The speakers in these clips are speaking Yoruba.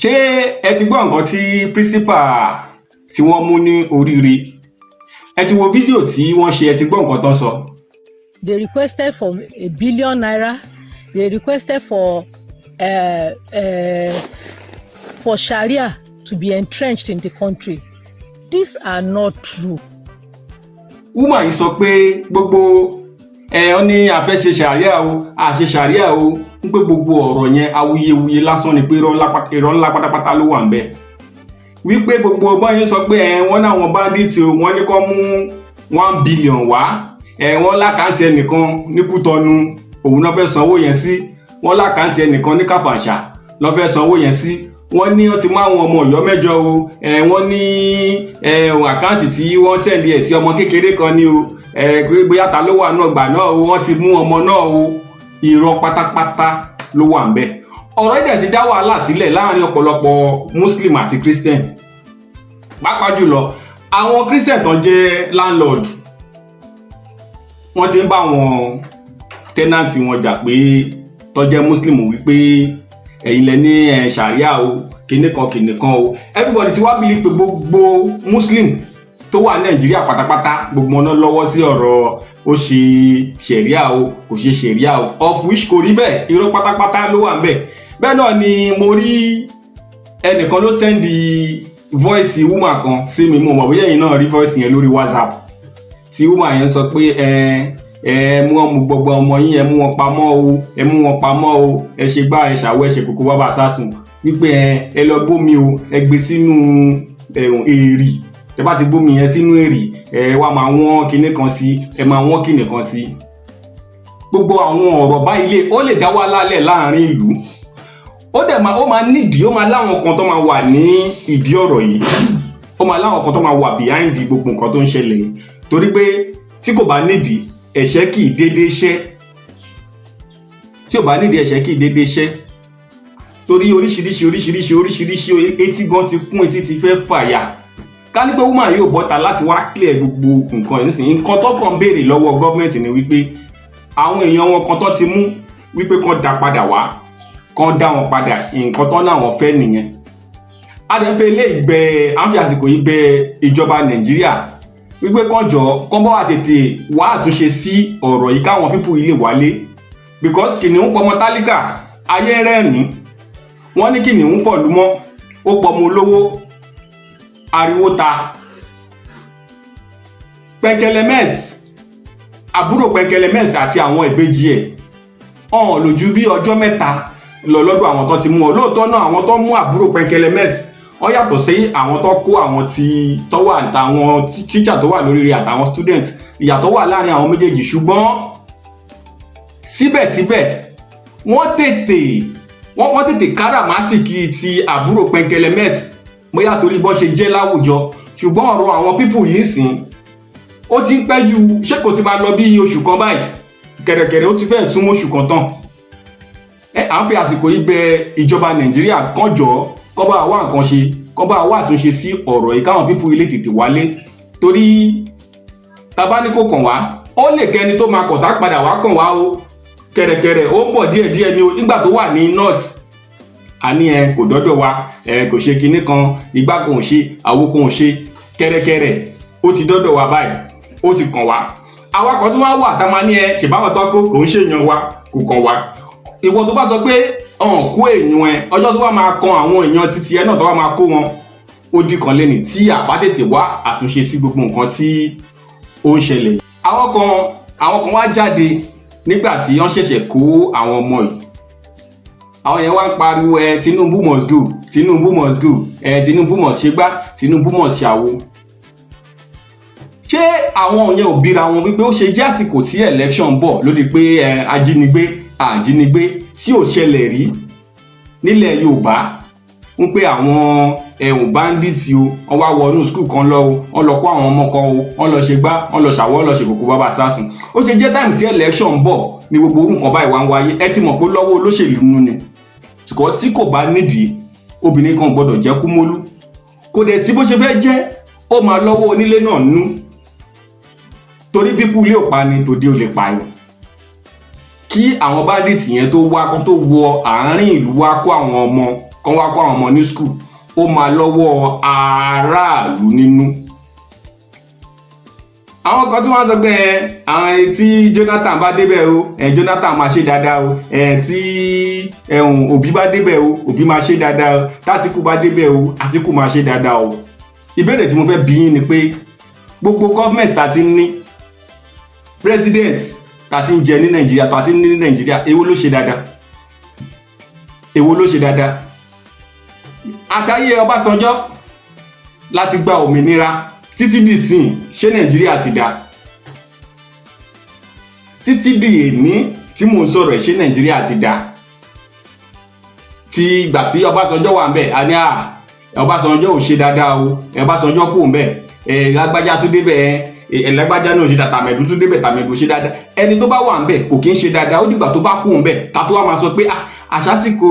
Ṣé ẹ ti gbọ́ nǹkan tí principal tí wọ́n mú ní oríire? Ẹ ti wo fídíò tí wọ́n ṣe, ẹ ti gbọ́ nǹkan tó ń sọ. They requested for ₦1 billion. They requested for Sharia to be entrenched in the country. These are not true. Woman yìí sọ pé gbogbo ẹ ọ ní a fẹ́ ṣe ṣàríà o, a ṣe ṣàríà o, ń pé gbogbo ọ̀rọ̀ yẹn, awuyewuye lásán ni, pé irọ́ ńlá pátápátá ló wà ń bẹ̀, wípé gbogbo ọgbọ́n yẹn sọ pé ẹ wọ́n ní àwọn bandits o, wọ́n ní kó mú 1 billion wá, ẹ wọ́n l'account ẹnìkan ní Kútọ́nù òun náà fẹ́ sanwó yẹn sí, wọ́n l'account ẹnìkan ní Kàfàǹṣà lọ́ fẹ́ sanwó yẹn sí, wọ́n ní wọ́n ti mú àwọn ọmọ Ọ̀yọ́ mẹ́jọ o, ẹ wọ́n ní ẹ account tí wọ́n send ẹ̀ sí ọmọ kékeré kan ní o, ẹ pé bóyá ta ló wà náà gbà náà o, wọ́n ti mú ọmọ náà o. Irọ́ pátápátá ló wà ń bẹ̀. Ọ̀rọ̀ ìdẹ̀ ti dá wàhálà sílẹ̀ láàrin ọ̀pọ̀lọpọ̀ Muslim àti Christian, pàápàá jùlọ àwọn Christian tó jẹ́ landlord. Wọ́n ti ń bá àwọn tenant wọn jà pé tó jẹ́ Muslim, wípé ẹ̀yin lẹ ní ẹ̀ ṣàríà o, kinní kan kinní kan o. Everybody ti wá believe pé gbogbo Muslim tó wà Nàìjíríà pátápátá, gbogbo wọn lọ́wọ́ sí ọ̀rọ̀ ó ṣe ṣẹ̀ríà o, kò ṣe ṣẹ̀ríà o, of which kò rí bẹ́ẹ̀. Irọ́ pátápátá ló wà ń bẹ̀. Bẹ́ẹ̀ náà ni mo rí ẹnìkan ló send voice woman kan sí mi. Mo mọ̀ bóyá ẹ̀yin náà rí voice yẹn lórí WhatsApp, tí woman yẹn sọ pé ẹ ẹ mú ọmọ gbogbo ọmọ yín, ẹ mú wọn pamọ́ o, ẹ mú wọn pamọ́ o, ẹ ṣe gbá, ẹ ṣàwọ, ẹ ṣe kókó bàbá sásùn, wípé ẹ ẹ lọ gbómi o, ẹ gbé sínú èrì, tẹ bá ti gbómi yẹn sínú èrì, ẹ wá máa wọ́n kinní kan sí, ẹ máa wọ́n kinní kan sí. Gbogbo àwọn ọ̀rọ̀ báyìí lè ó lè dá wàhálà lẹ̀ láàrin ìlú. Ó dẹ̀ máa ó máa nídìí, ó máa láwọn kan tó máa wà ní ìdí ọ̀rọ̀ yìí, ó máa láwọn kan tó máa wà behind gbogbo nǹkan tó ń ṣẹlẹ̀ yìí, torí pé tí kò bá nídìí, ẹ̀ṣẹ̀ kì í dédé ṣẹ́. Tí ò bá nídìí, ẹ̀ṣẹ̀ kì í dédé ṣẹ́, torí oríṣiríṣi oríṣiríṣi oríṣiríṣi etí gan ti kún, etí ti fẹ́ fàyà. Ká ní pé woman yóò bọ́ta láti wá clear gbogbo nǹkan yìí nísìnyí. Nǹkan tó kàn béèrè lọ́wọ́ gọ́ọ̀mẹ̀ntì ni wípé àwọn èèyàn wọn kan tó ti mú, wípé kán dá padà wá, kán dá wọn padà. Nǹkan tó náà wọ́n fẹ́ nìyẹn. A dẹ̀ ń fẹ́ ilé ìgbẹ́, à ń fi àsìkò yìí bẹ ìjọba Nàìjíríà wípé kán jọ, kán bá wà tètè wá àtúnṣe sí ọ̀rọ̀ yìí, káwọn people yìí lè wálé, because kìnìún pọmọ tálíkà, ayé rẹ́rìn-ín. Wọ́n ní kìnìún fọ̀lú mọ́, ó pọmọ olówó, ariwo ta. Pẹ̀kẹ̀lẹ̀mẹ́s, àbúrò Pẹ̀kẹ̀lẹ̀mẹ́s àti àwọn ìbejì ẹ̀ ọ̀hún lójú bí ọjọ́ 3 lọ lọ́dọ̀ àwọn tó ti mú ọ. Lóòótọ́ náà, àwọn tó mú àbúrò Pẹ̀kẹ̀lẹ̀mẹ́s, wọ́n yàtọ̀ sí àwọn tó kó àwọn tí tó wà, àtàwọn tíṣà tó wà lórí rẹ̀ àtàwọn student. Ìyàtọ̀ wà láàrin àwọn méjèèjì, ṣùgbọ́n síbẹ̀síbẹ̀ wọ́n tètè káràmásìkì ti àbúrò Pẹ̀kẹ̀lẹ̀mẹ́s, bóyá torí bọ́ ṣe jẹ́ láwùjọ. Ṣùgbọ́n ọ̀rọ̀ àwọn people yìí sìn, ó ti ń pẹ́ ju, ṣé kò ti máa lọ bí oṣù kan báyìí? Kẹ̀rẹ̀kẹ̀rẹ̀, ó ti fẹ́ súnmọ́ oṣù kan tán. Ẹ à ń fi àsìkò yìí bẹ ìjọba Nàìjíríà, kán jọ̀ọ́, kán bá wá nǹkan ṣe, kán bá wá àtúnṣe sí ọ̀rọ̀ yìí, káwọn people ilé tètè wálé, torí tá ní kò kàn wá, ó lè kẹ́ni tó máa kọ̀tà padà wá kàn wá o. Kẹ̀rẹ̀kẹ̀rẹ̀, ó ń bọ̀ díẹ̀díẹ̀ ni o. Nígbà tó wà ní north, àní ẹ kò dọ́dọ̀ wa, ẹ kò ṣe kinní kan, igbá kan ò ṣe, àwo kan ò ṣe. Kẹ̀rẹ̀kẹ̀rẹ̀, ó ti dọ́dọ̀ wa báyìí, ó ti kàn wá. Àwa kan tí wọ́n wà tá máa ní ẹ ṣèbáwọn tó kó kò ń ṣèyàn wa, kò kàn wá. Ìwọ tó bá sọ pé ọ̀hún kó èèyàn ẹ, ọjọ́ tó bá máa kan àwọn èèyàn títí ẹ náà, tó bá máa kó wọn, ó dì kan lẹ́nìí tí àbá tètè wá àtúnṣe sí gbogbo nǹkan tí ó ń ṣẹlẹ̀. Àwọn kan wá jáde nígbà tí wọ́n ṣẹ̀ṣẹ̀ kó àwọn ọmọ yìí. Àwọn yẹn wá ń pariwo ẹ, "Tinubu must go, Tinubu must go," ẹ "Tinubu must ṣe gbá, Tinubu must ṣàwo." Ṣé àwọn yẹn ò bíra wọn wípé ó ṣe jẹ́ àsìkò tí election bọ̀ ló di pé ẹ ajínigbé ajínigbé tí ò ṣẹlẹ̀ rí nílẹ̀ Yorùbá, ń pé àwọn ẹ̀hùn bandits o, wọ́n wá wọnú school kan lọ o, wọ́n lọ kó àwọn ọmọ kan o, wọ́n lọ ṣe gbá, wọ́n lọ ṣàwọ́, wọ́n lọ ṣe kòkó bàbá sásùn? Ó ṣe jẹ́ time tí election ń bọ̀ ní gbogbo orú nǹkan báyìí wá ń wáyé? Ẹ ti mọ̀ pé lọ́wọ́ olóṣèlú nínú ni, ṣùgbọ́n tí kò bá nídìí, obìnrin kan gbọ́dọ̀ jẹ́ kúmólú. Kò dẹ̀ sí bó ṣe fẹ́ jẹ́, ó máa lọ́wọ́ onílé náà nú, torí bí kú ilé ò pa ni, tòde ò lè pààyàn. Kí àwọn bandits yẹn tó wá, kán tó wọ àárín ìlú wá kó àwọn ọmọ, Kán wá kó àwọn ọmọ ní school, ó máa lọ́wọ́ aráàlú nínú. Àwọn kan tí wọ́n sọ pé ẹ àwọn tí Jonathan bá débẹ̀ o, ẹ Jonathan máa ṣe dáadáa o, ẹ tí ẹ̀hún Òbí bá débẹ̀ o, Òbí máa ṣe dáadáa o, tÁtíkù bá débẹ̀ o, Àtíkù máa ṣe dáadáa o. Ìbéèrè tí mo fẹ́ bi yín ni pé gbogbo government tá ti ń ní, president tá ti ń jẹ ní Nàìjíríà, tá ti ń ní ní Nàìjíríà, èwo ló ṣe dáadáa? Èwo ló ṣe dáadáa? Àtàyè Ọbásanjọ́ láti gba òmìnira títí di ìsìn, ṣé Nàìjíríà ti dáa? Títí di èní tí mò ń sọ̀rọ̀ ẹ̀, ṣé Nàìjíríà ti dáa? Tí ìgbà tí Ọbásanjọ́ wà ń bẹ̀, a ní à Ọbásanjọ́ ò ṣe dáadáa o, Ọbásanjọ́ kù ń bẹ̀, ẹ lágbájá tún débẹ̀, ẹ lágbájá náà ṣe dáadáa, tàmẹ̀dù tún débẹ̀, tàmẹ̀dù ṣe dáadáa. Ẹni tó bá wà ń bẹ̀ kò kí ń ṣe dáadáa. Ó dìgbà tó bá kù ń bẹ̀ ká tó wá máa sọ pé àṣàsìkò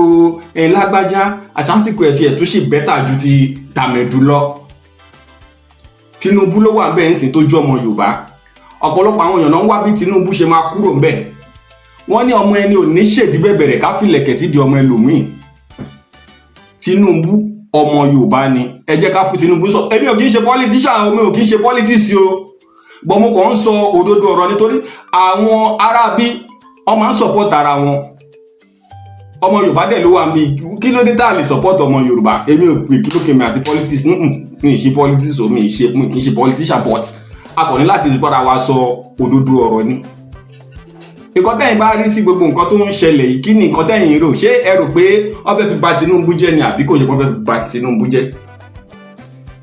ẹ lágbájá, àṣàsìkò ẹ̀ tiẹ̀ tún ṣì better ju ti tàmẹ̀dù lọ. Tinubu ló wà ń bẹ̀ ń sìn tó jọ́ ọmọ Yorùbá. Ọ̀pọ̀lọpọ̀ àwọn èèyàn náà ń wá bí Tinubu ṣe máa kúrò ń bẹ̀. Wọ́n ní ọmọ ẹni ò ní ṣèdí bẹ̀bẹ̀rẹ̀ ká fìlẹ̀kẹ̀ sídìí ọmọ ẹlòmíì. Tinubu ọmọ Yorùbá ni. Ẹ jẹ́ ká fún Tinubu sọ. Èmi ò kì í ṣe politician o, mi ò kì í ṣe politics o, but mo kàn ń sọ òdodo ọ̀rọ̀ nítorí àwọn aráabí ọmọ ń support ara wọn. Ọmọ Yorùbá dẹ̀ ló wà ń bí. Kí ló dé tá a lè support ọmọ Yorùbá? Èmi ò pè kí ló kèmí àti politics. Mi ì ṣe politics o, mi kì í ṣe politician, but a kàn ní láti bára wa sọ òdodo ọ̀rọ̀ ni. Nǹkan tẹ́yìn bá rí sí gbogbo nǹkan tó ń ṣẹlẹ̀ yìí, kí ni nǹkan tẹ́yìn rò? Ṣé ẹ rò pé wọ́n fẹ́ fi bà Tinubu jẹ́ ni, àbí kò ṣe wọ́n fẹ́ fi bà Tinubu jẹ́?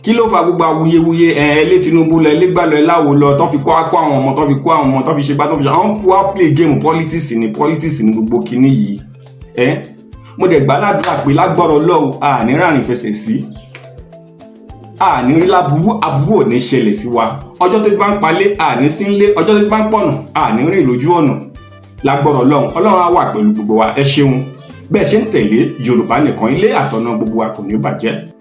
Kí ló fa gbogbo awuyewuye ẹ lé Tinubu lọ, ẹ gbà lọ, ẹ láwo lọ, tán fi kó kó àwọn ọmọ, tán fi kó àwọn ọmọ, tán fi ṣe gbá, tán fi ṣe àwọn wá play game? Politics ni, politics ni gbogbo kinní yìí. Ẹ mo dẹ̀ gbà ládùúrà pé lágbọ́rọ̀ lọ́wọ́ àní rárìn fẹsẹ̀ sí, àní rí láburú, aburú ò ní ṣẹlẹ̀ sí wa. Ọjọ́ tó bá ń palẹ̀, àní sí ń lé. Ọjọ́ tó bá ń pọ̀nà, àní rìn lójú ọ̀nà. Lágbọ́rọ̀ Ọlọ́run, Ọlọ́run á wà pẹ̀lú gbogbo wa. Ẹ ṣeun bẹ́ẹ̀ ṣe ń tẹ̀lé Yorùbá Nìkan. Ilé àtọ̀nà gbogbo wa kò ní bàjẹ́.